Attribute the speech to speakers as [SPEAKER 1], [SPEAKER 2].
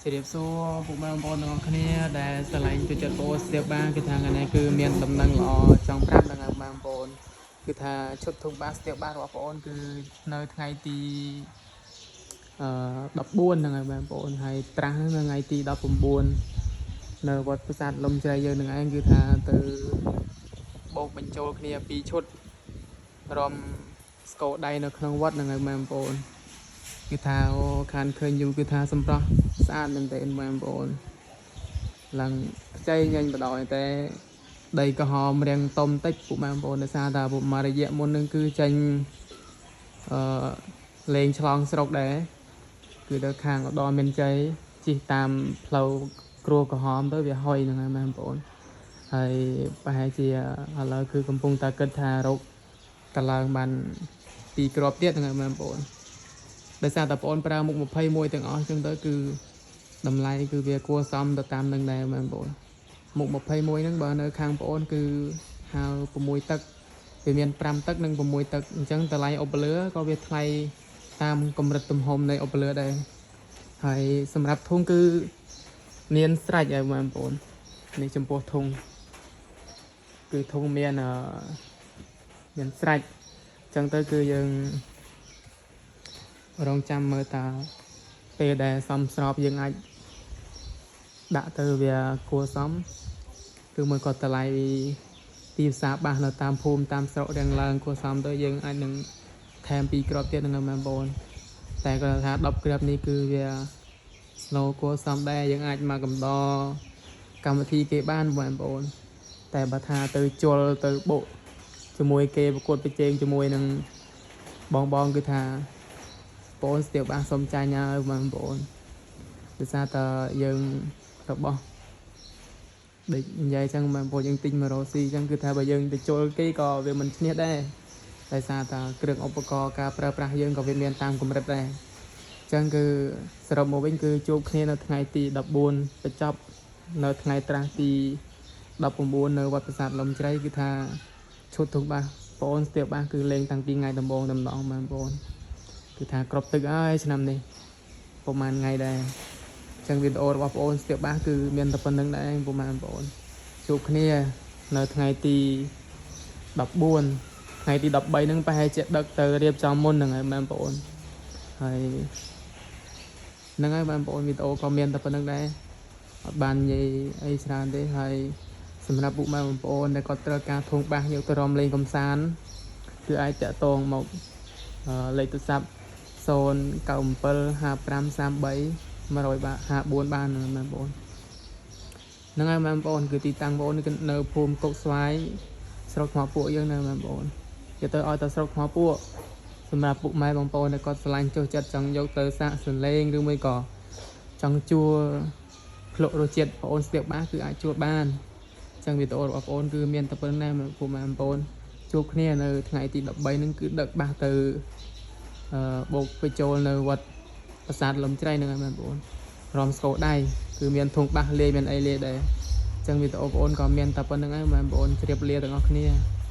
[SPEAKER 1] ជម្រាបសួរពុកម៉ែបងប្អូនទាំងអស់គ្នាដែលស្រឡាញ់ចូលចិត្តបងប្អូនស្ទាបបានគឺថាថ្ងៃនេះគឺមានដំណឹងល្អចង់ប្រាប់ដល់បងប្អូនគឺថាឈុតធុងបាសស្ទាបបានរបស់បងប្អូនគឺនៅថ្ងៃទីអឺ14ហ្នឹងហើយបងប្អូនហើយត្រាស់ហ្នឹងនៅថ្ងៃទី19នៅវត្តប្រាសាទលំជ្រៃយើងនឹងឯងគឺថាទៅបោកបញ្ចូលគ្នាពីរឈុតរំស្គរដៃនៅក្នុងវត្តហ្នឹងហើយបងប្អូន គឺថាអូខានឃើញយូរគឺថាសម្រស់ស្អាតមែនទែនបងប្អូនឡើងខ្ចីញញបដ ாய் តែដីក្រហមរាងតុំតិចពុកម៉ែបងប្អូនដោយសារតែពុកមួយរយៈមុននឹងគឺចេញអឺលេងឆ្លងស្រុកដែរគឺទៅខាងឧត្តរមានជ័យជិះតាមផ្លូវគ្រួក្រហមទៅវាហុយហ្នឹងហើយបងប្អូនហើយប្រហែលជាឥឡូវគឺកំពុងតែគិតថារកតឡើងបានពីរគ្រាប់ទៀតហ្នឹងហើយបងប្អូន ដោយសារតែបងអូនប្រើមុខ21ទាំងអស់អញ្ចឹងទៅគឺតម្លៃគឺវាគួរសមទៅតាមនឹងដែរបងប្អូនមុខ21ហ្នឹងបើនៅខាងបងអូនគឺហៅ6ទឹកវាមាន5ទឹកនិង6ទឹកអញ្ចឹងតម្លៃអុបលឿក៏វាថ្លៃតាមកម្រិតទំហំនៃអុបលឿដែរហើយសម្រាប់ធុងគឺមានស្រេចហើយបងប្អូននេះចំពោះធុងគឺធុងមានអឺមានស្រេចអញ្ចឹងទៅគឺយើង រងចាំមើលតើពេលដែលសមស្របយើងអាចដាក់ទៅវាគួរសមឬមួយក៏តម្លៃទីផ្សារបាសនៅតាមភូមិតាមស្រុករៀងឡើងគួរសមទៅយើងអាចនឹងថែមពីរគ្រាប់ទៀតនឹងបងប្អូនតែគាត់ថា10គ្រាប់នេះគឺវា snow គួរសមដែរយើងអាចមកកំដរកម្មវិធីគេបានបងប្អូនតែបើថាទៅជុលទៅបុកជាមួយគេប្រកួតប្រជែងជាមួយនឹងបងបងគឺថា បងស្ទាវបាសសុំចាញ់ហើយបងប្អូនដោយសារតើយើងរបស់ដូចនិយាយចឹងបងប្អូនយើងទិញមករកស៊ីចឹងគឺថាបើយើងទៅជុលគេក៏វាមិនឈ្នះដែរដោយសារតើគ្រឿងឧបករណ៍ការប្រើប្រាស់យើងក៏វាមានតាមកម្រិតដែរចឹងគឺសរុបមកវិញគឺជួបគ្នានៅថ្ងៃទី14បញ្ចប់នៅថ្ងៃត្រាស់ទី19នៅវត្តប្រាសាទលំជ្រៃគឺថាឈុតធុងបាសបងអូនស្ទាវបាសគឺលេងតាំងពីថ្ងៃដំបូងតែម្ដងបងប្អូន គឺថាគ្រប់ទឹកហើយឆ្នាំនេះប្រហែលថ្ងៃដែរអញ្ចឹងវីដេអូរបស់បងអូនស្ទាបបាសគឺមានតែប៉ុណ្្នឹងដែរប្រហែលបងអូនជួបគ្នានៅថ្ងៃទី14ថ្ងៃទី13ហ្នឹងប្រហែលជាដឹកទៅរៀបចំមុនហ្នឹងហើយបងប្អូនហើយហ្នឹងហើយបងប្អូនវីដេអូក៏មានតែប៉ុណ្្នឹងដែរអត់បាននិយាយអីច្រើនទេហើយសម្រាប់ពុកម៉ែបងប្អូនដែលគាត់ត្រូវការធុងបាសយកទៅរំលេងកំសាន្តគឺអាចតាក់ទងមកអឺលេខទូរស័ព្ទ 097 55 33 154បានបងប្អូនហ្នឹងហើយបងប្អូនគឺទីតាំងបងប្អូនគឺនៅភូមិកុកស្វាយស្រុកថ្មពួកយើងនៅបងប្អូននិយាយទៅឲ្យតែស្រុកថ្មពួកសម្រាប់ពុកម៉ែបងប្អូនដែលគាត់ស្រឡាញ់ចូលចិត្តចង់យកទៅសាកសលេងឬមួយក៏ចង់ជួលភ្លក់រសជាតិបងប្អូនស្ទាបបាសគឺអាចជួលបានអញ្ចឹងវីដេអូរបស់បងប្អូនគឺមានតែប៉ុណ្្នេះពុកម៉ែបងប្អូនជួបគ្នានៅថ្ងៃទី13ហ្នឹងគឺដឹកបាសទៅ អឺបូកបញ្ចូលនៅវត្តប្រាសាទលំជ្រៃហ្នឹងហើយបងប្អូនរំស្គរដៃគឺមានធុងបាសលាយមានអីលាយដែរអញ្ចឹងវីដេអូបងប្អូនក៏មានតែប៉ុណ្្នឹងហើយបងប្អូនជ្រាបលាទាំងអស់គ្នា។